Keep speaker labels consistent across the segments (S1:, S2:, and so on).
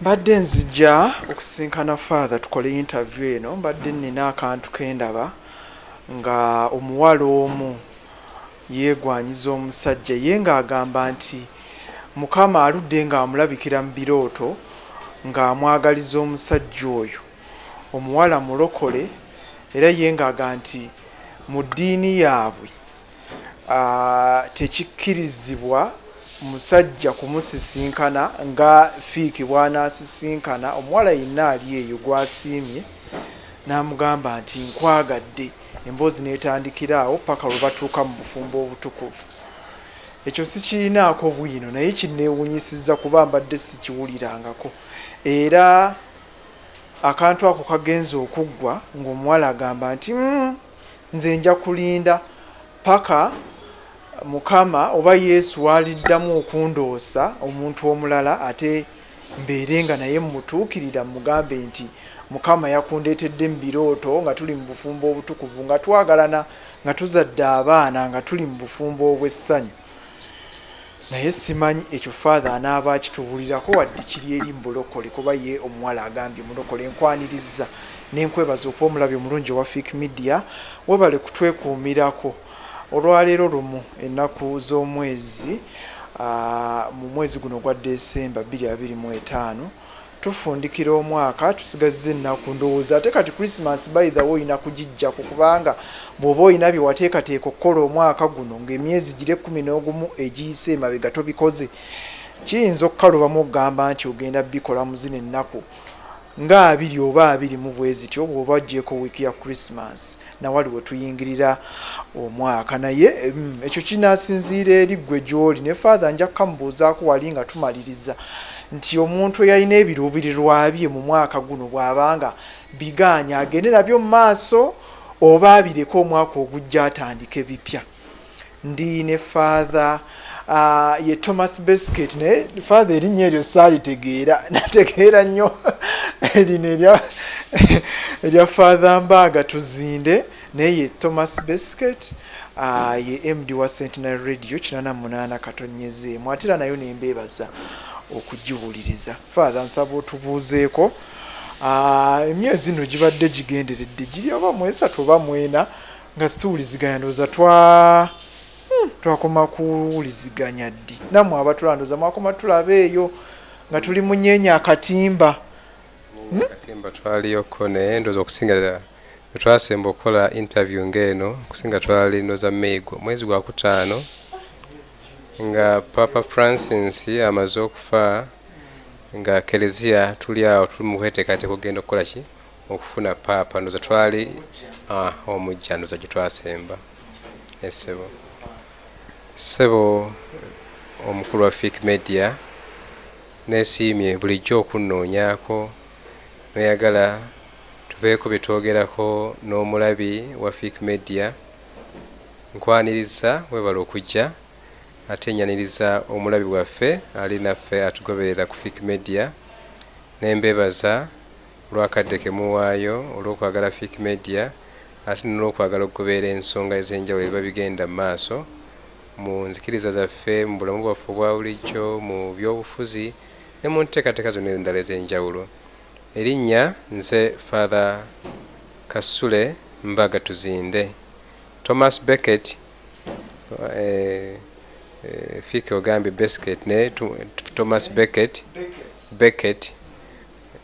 S1: Mbadde nzija okusisinkana Father tukole interview eno, mbadde nina akantu kendaba nga omuwala omu yeegwanyiza omusajja ye ng'agamba nti Mukama aludde ng'amulabikira mu birooto ng'amwagaliza omusajja oyo. Omuwala mulokole era ye ng'agamba nti mu ddiini yaabwe tekikkirizibwa musajja kumusisinkana nga Fiiki bw'anaasisinkana omuwala yenna ali eyo gw'asiimye n'amugamba nti nkwagadde, emboozi n'etandikira awo ppaka lwe batuuka mu bufumbo obutukuvu. Ekyo sikirinaako bwino naye kinneewuunyisizza kuba mbadde sikiwulirangako era akantu ako kagenze okuggwa ng'omuwala agamba nti nze nja kulinda paka Mukama oba Yesu w'aliddamu okundoosa omuntu omulala ate mbeere nga naye mmutuukirira mmugambe nti Mukama yakundeetedde mu birooto nga tuli mu bufumbo obutukuvu nga twagalana nga tuzadde abaana nga tuli mu bufumbo obw'essanyu. Naye simanyi ekyo Father anaaba akitubulirako wadde kiri eri mu bulokole kuba ye omuwala agambye mulokole. Nkwanirizza ne nkwebaza okuba omulabi omulungi owa Fik Media. Webale kutwekuumirako. Olwaleero lumu ennaku z'omwezi mu mwezi guno ogwa December 2025 Tufundikira omwaka tusigazza ennaku ndowooza ate kati Christmas by the way olina kugiggyako kubanga bw'oba olina bye wateekateeka okukola omwaka guno ng'emyezi giri ekkumi n'ogumu egiyise emabega tobikoze kiyinza okukalubamu okugamba nti ogenda bikola mu zino ennaku nga abiri oba abiri mu bwe zityo bw'oba oggyeeko wiiki ya Christmas nawali we tuyingirira omwaka naye ekyo kinaasinziira eri ggwe gy'oli ne Father nja kukamubuuzaako wali nga tumaliriza nti omuntu eyalina ebiruubirirwa bye mu mwaka guno bw'aba nga bigaanye agende nabyo mu maaso oba abireke omwaka ogujja atandike bipya. Ndi ne Father ye Thomas Besket naye Father erinnya eryo saalitegeera, nategeera nnyo erino erya Father Mbaaga Tuzinde naye ye Thomas Besket ye MD wa Centenary Radio 88.1 ate era nayo ne mbeebaza okugiwuliriza. Father nsaba otubuuzeeko emyezi no gibadde gigenderedde giri oba mwesatu oba mwena nga situwuliziganya ndowooza twa twakoma kuwuliziganya ddi nammwe abatulaba ndowooza mwakoma tulaba eyo nga tuli munyeenya akatimba.
S2: Akatimba twaliyoko naye ndowooza okusinga ddala bwe twasemba okukola interview ng'eno okusinga twali ndowooza May mwezi gwa kutaano nga Papa Francis amaze okufa nga Kelezia tuli awo tuli mu kweteekateeka okugenda okukola ki okufuna Paapa ndowooza twali omujja ndowooza gye twasemba essebo ssebo omukulu wa Fik Media nesiimye bulijjo okunnoonyaako noyagala tubeeko bye twogerako n'omulabi wa Fik Media. Nkwaniriza webale okujja ate nyaniriza omulabi waffe ali naffe atugoberera ku Fik Media ne mbebaza olw'akadde ke muwaayo, olw'okwagala Fik Media ate n'olwokwagala okugoberera ensonga ez'enjawulo ebiba bigenda mu maaso mu nzikiriza zaffe, mu bulamu bwaffe obwa bulijjo, mu by'obufuzi ne mu nteekateeka zonna endala ez'enjawulo. Erinnya nze Father Kasule Mbaga Tuzinde. Thomas Becket, eh, eh, Fik ogambye Besket naye Thomas Becket, Becket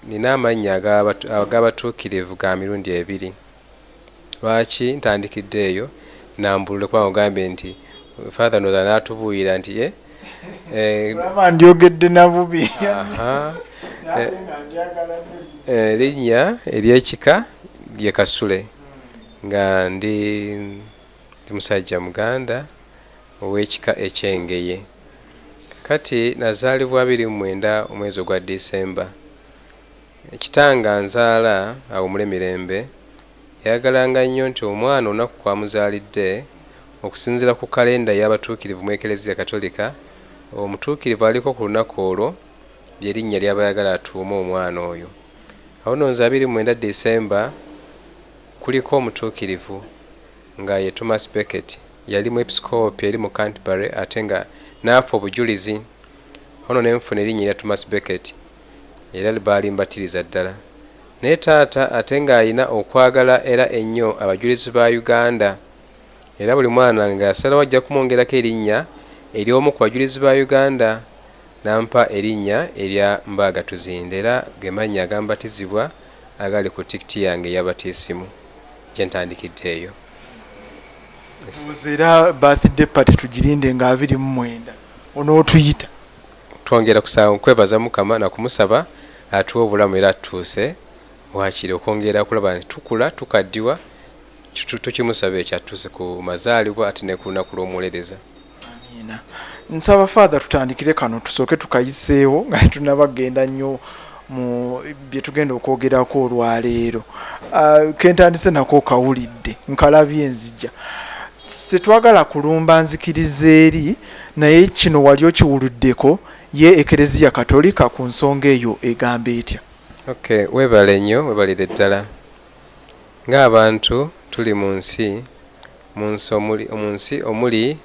S2: Nina amannya ag'abatuukirivu ga mirundi ebiri. Lwaki ntandikidde eyo nambulule kubanga ogambye nti Father ndowooza n'atubuulira nti eh,
S1: eh, Olaba ndyogedde na bubi.
S2: Erinnya ery'ekika lye Kasule nga ndi ndi musajja Muganda ow'ekika eky'Engeye. Kaakati nazaalibwa 29 omwezi ogwa December. Kitange anzaala, awumule mirembe, yayagalanga nnyo nti omwana olunaku kw'amuzaalidde, okusinziira ku kalenda y'abatuukirivu mu Eklezia Katolika, omutuukirivu aliko ku lunaku olwo lye linnya ly'aba ayagala atuume omwana oyo. Awo nno nze 29 December kuliko omutuukirivu nga ye Thomas Becket. Yali mwepisikoopi eri mu Canterbury ate nga n'afa obujulizi. Awo nno ne nfuna erinnya erya Thomas Becket. Era baalimbatiriza ddala. Naye taata ate ng'alina okwagala era ennyo Abajulizi ba Uganda. Era buli mwana ng'asalawo ajja kumwongerako erinnya ery'omu ku Bajulizi ba Uganda, n'ampa erinnya erya Mbaaga Tuzinda era ge mannya agambatizibwa agali ku tikiti yange eya batiisimu gye ntandikidde eyo.
S1: Ndowooza era birthday party tugirinde nga 29 onootuyita.
S2: Twongera kusaba kwebaza Mukama na kumusaba atuwe obulamu era atutuuse waakiri okwongera okulaba nti tukula, tukaddiwa, tukimusaba ekyo atutuuse ku mazaalibwa ate ne ku lunaku lw'omuwolereza.
S1: Amiina. Nsaba Father tutandikire kano tusooke tukayiseewo nga tetunnaba kugenda nnyo mu bye tugenda okwogerako olwaleero. Kentandise nako okawulidde, nkalabye nzija. Tetwagala kulumba nzikiriza eri, naye kino wali okiwuluddeko, ye Ekereziya Katolika ku nsonga eyo egamba etya?
S2: Ok, webale nnyo, webalire ddala. Ng'abantu tuli mu nsi, mu nsi omuli, mu nsi omuli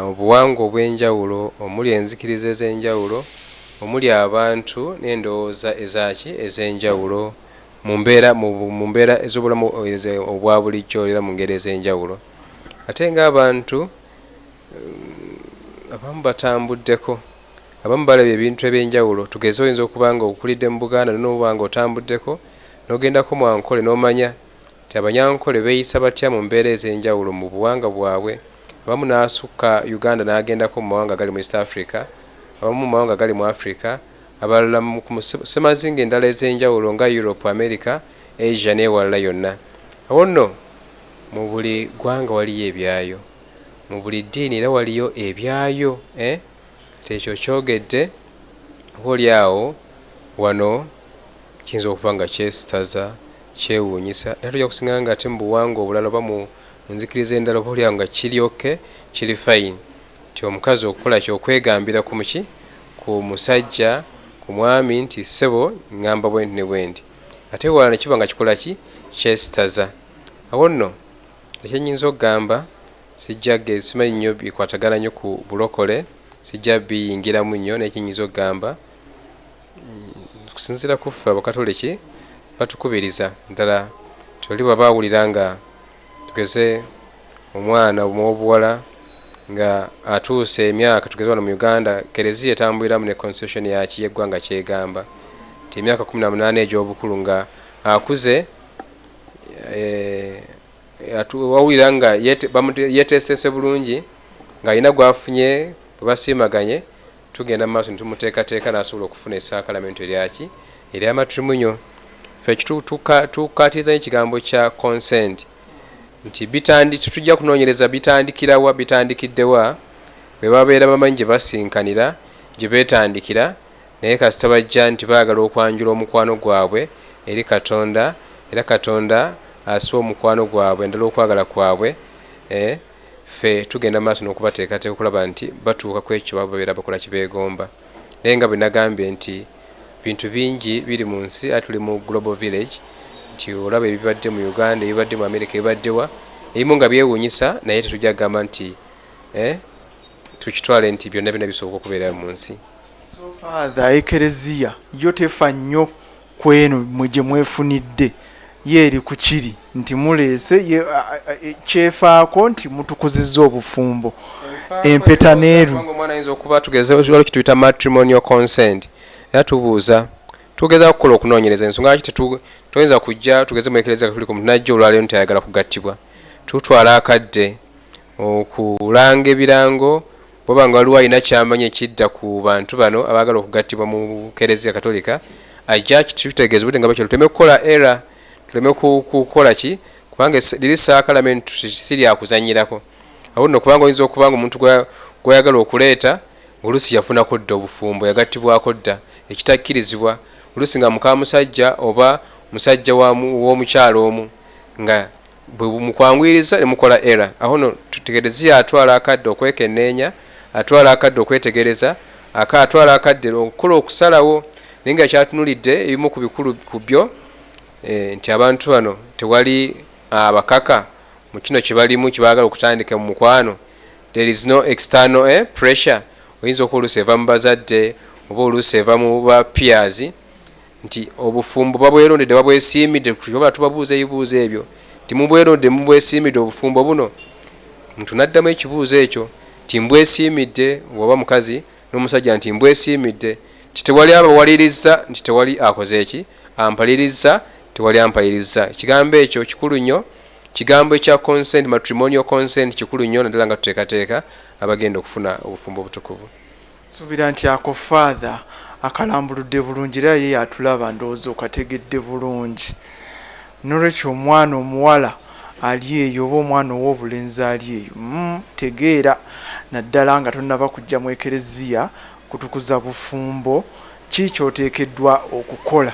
S2: obuwangwa obw'enjawulo, omuli enzikiriza ez'enjawulo, omuli abantu n'endowooza ezaki ez'enjawulo mu mbeera, mu mbeera ez'obulamu obwa bulijjo era mu ngeri ez'enjawulo. Ate ng'abantu abamu batambuddeko, abamu balabye ebintu eby'enjawulo. Tugeze oyinza okuba nga okulidde mu Buganda n'oba nga otambuddeko n'ogendako mu Ankole n'omanya nti Abanyankole beeyisa batya mu mbeera ez'enjawulo mu buwangwa bwabwe. Abamu n'asukka Uganda n'agendako mu mawanga agali mu East Africa, abamu mu mawanga agali mu Africa, abalala ku ssemazinga endala ez'enjawulo nga Europe, America, Asia n'ewalala yonna. Awo nno mu buli ggwanga waliyo ebyayo, mu buli ddiini era waliyo ebyayo. Nti ekyo kyogedde oba oli awo wano kiyinza okuba nga kyesitaza, kyewuunyisa, naye tujja kusinga nga ate mu buwangwa obulala oba mu nzikiriza endala oba oli awo nga kiri okay, kiri fine. Nti omukazi okukola ki okwegambira ku muki ku musajja, ku mwami nti ssebo ŋŋamba bwe nti ne bwe nti. Ate ewalala ne kiba nga kikola ki kyesitaza. Awo nno ekye nnyinza okugamba sijja simanyi nnyo bikwatagana nnyo ku bulokole, sijja biyingiramu nnyo, naye kye nnyinza okugamba okusinziira ku ffe Abakatoliki batukubiriza ddala nti oli bw'aba awulira nga tugeze omwana ow'obuwala nga atuuse emyaka, tugeze wano mu Uganda Kereziya etambuliramu ne constitution yaki y'eggwanga kyegamba nti emyaka 18 egy'obukulu nga akuze, wawulira nga yeeteeseteese bulungi ng'alina gw'afunye bwe basiimaganye, tugenda mu maaso ne tumuteekateeka n'asobola okufuna essaakalamentu eryaki erya matrimonio. Ffe tukkaatiriza nnyo ekigambo kya consent nti tetujja kunoonyereza bitandikira wa, bitandikidde wa, bwe babeera bamanyi gye basinkanira, gye beetandikira, naye kasita bajja nti baagala okwanjula omukwano gwabwe eri Katonda, era Katonda asiba omukwano gwabwe ndala okwagala kwabwe, ffe tugenda mu maaso n'okubateekateeka okulaba nti batuuka ku ekyo babeera bakola kye beegomba. Naye nga bwe nagambye nti bintu bingi biri mu nsi, ate tuli mu global village, nti olaba ebibadde mu Uganda, ebibadde mu America, ebibadde wa, ebimu nga byewuunyisa, naye tetujja kugamba nti tukitwale nti byonna byonna bisoboka okubeera mu nsi.
S1: So Father, Ekereziya yo tefa nnyo ku eno mwe gye mwefunidde, ye eri ku kiri nti muleese ye, kyefaako nti mutukuzizza obufumbo empeta n'eru.
S2: Omwana ayinza okuba tugeze waliwo kituyita matrimonial consent, era tubuuza tugezaako okukola okunoonyereza ensonga lwaki toyinza kujja tugeze mu Ekereziya Katolika omuntu n'ajja olwaleero nti ayagala kugattibwa. Tutwala akadde okulanga ebirango bw'oba nga waliwo alina ky'amanyi ekidda ku bantu bano abaagala okugattibwa mu Kereziya Katolika, ajja kitutegeeza obudde nga bakyo tuleme kukola error, tuleme kukola ki, kubanga liri saakalamentu si lya kuzannyirako. Awo nno kubanga oyinza okuba nga omuntu gw'oyagala okuleeta oluusi yafunako dda obufumbo, yagattibwako dda, ekitakkirizibwa, oluusi nga muka musajja oba musajja w'omukyala omu nga bwe mukwanguyiriza ne mukola error. Awo nno Kereziya atwala akadde okwekenneenya, atwala akadde okwetegereza, atwala akadde okukola okusalawo, naye nga kyatunulidde ebimu ku bikulu ku byo, nti abantu bano tewali abakaka mu kino kye balimu kye baagala okutandika mu mukwano. There is no external pressure. Oyinza okuba oluusi eva mu bazadde oba oluusi eva mu ba peers. Nti obufumbo babwerondedde, babwesiimidde? Oba tubabuuza ebibuuzo ebyo nti mubwerondedde, mubwesiimidde obufumbo buno? Muntu naddamu ekibuuzo ekyo nti mbwesiimidde, oba mukazi n'omusajja nti mbwesiimidde, nti tewali abawaliriza, nti tewali akoze eki ampaliriza, tewali ampaliriza. Ekigambo ekyo kikulu nnyo, kigambo ekya consent, matrimonial consent, kikulu nnyo, naddala nga tuteekateeka abagenda okufuna obufumbo obutukuvu.
S1: Suubira nti ako Father akalambuludde bulungi, era ye yatulaba, ndowooza okategedde bulungi. Nolwekyo omwana omuwala ali eyo oba omwana ow'obulenzi ali eyo, tegeera, naddala nga tonnaba kujja mu ekereziya kutukuza bufumbo, ki kyoteekeddwa okukola.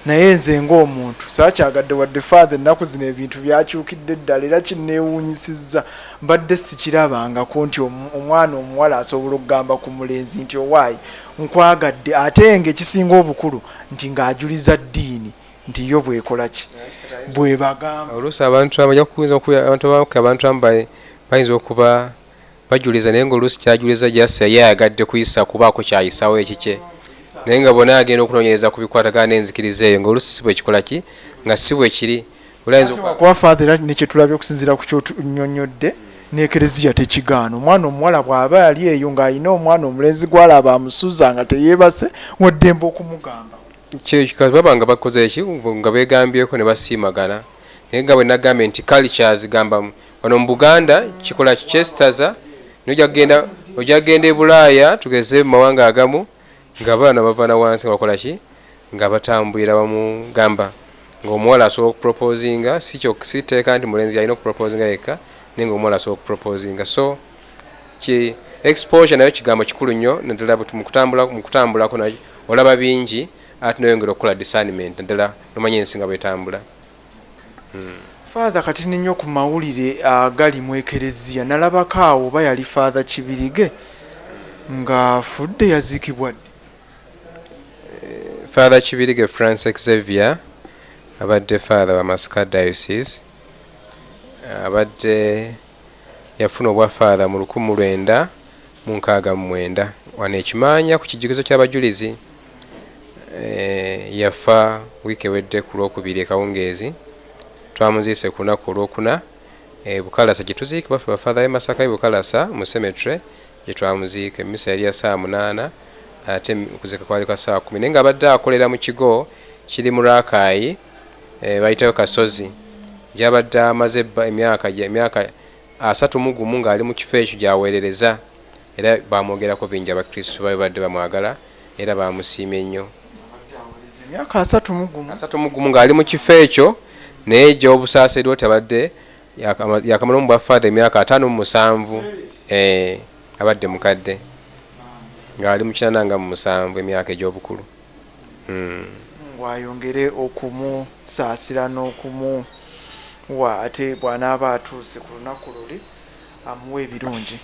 S1: Naye nze ng'omuntu saakyagadde wadde Father ennaku zino ebintu byakyukidde ddala, era kinneewuunyisizza, mbadde sikirabangako nti omwana omuwala asobola okugamba ku mulenzi nti owaayi nkwagadde, ate nga ekisinga obukulu nti ng'ajuliza ddiini nti yo bwekola ki bwebagamba.
S2: Oluusi abantu abantu abamu bayinza okuba bajuliza, naye ngaoluusi kyajuliza just ye ayagadde kuyisa kubaako kyayisawo ekikye, naye nga bonna agenda okunoonyereza ku bikwatagana n'enzikiriza eyo, ngaoluusi si bwekikola ki, nga si bwe kiri.
S1: Kuba Father era nekyetulabye okusinziira ku kyotunyonyodde, n'ekereziya tekigaana omwana omuwala bw'aba ali eyo ng'alina omwana omulenzi gw'alaba amusuza nga teyeebase, waddembe okumugamba.
S2: Baba nga bakoze eki, nga beegambyeko ne basiimagana. Naye nga bwe nagambye nti cultures, gamba wano mu Buganda kikola kyesitaza, naye ojja kugenda e Bulaaya, tugeze mu mawanga agamu, ng'abaana bava na wansi nga bakola ki, nga batambulira wamu, gamba ng'omuwala asobola okuproposinga, si siteeka nti mulenzi alina okuproposinga yekka, naye ngaomuwala asobola okuproposinga. So ki exposure nayo kigambo kikulu nnyo, naddala mu kutambulako olaba bingi, ate noyongera okukola discernment, naddala nomanya ensi nga bwetambula.
S1: Father, kati nnyo ku mawulire agali mu ekereziya, nalabako awo oba yali Father Kibirige ng'afudde, yaziikibwa ddi?
S2: Father Kibirige Francis Xavier abadde father wa Masaka Diocese, abadde yafuna obwa father mu 1969 wano ekimaanya ku kijjukizo ky'abajulizi. Yafa wiiki ewedde ku Lwokubiri ekawungeezi. Twamuziise ku lunaku Olwokuna e Bukalasa gye tuziikibwa ffe bafather e Masaka, e Bukalasa mu cemetery gye twamuziika. Emisa yali ya saa 8, ate okuziika kwali kwa saa 10. Naye ng'abadde akolera mu kigo kiri mu Rakai, bayitayo Kasozi, gyabadde amaze emyaka 31 ng'ali mu kifo ekyo gy'aweerereza. Era bamwogerako bingi, abakristu babe badde bamwagala era bamusiimye nnyo.
S1: Emyaka 31?
S2: 31 ng'ali mu kifo ekyo, naye gy'obusaaserooti abadde yakamala omu bwa father emyaka 57. Abadde mukadde ng'ali mu 87 emyaka egy'obukulu.
S1: Ngwayongere okumusaasira n'okumuwa, ate bw'anaaba atuuse ku lunaku luli amuwa ebirungi.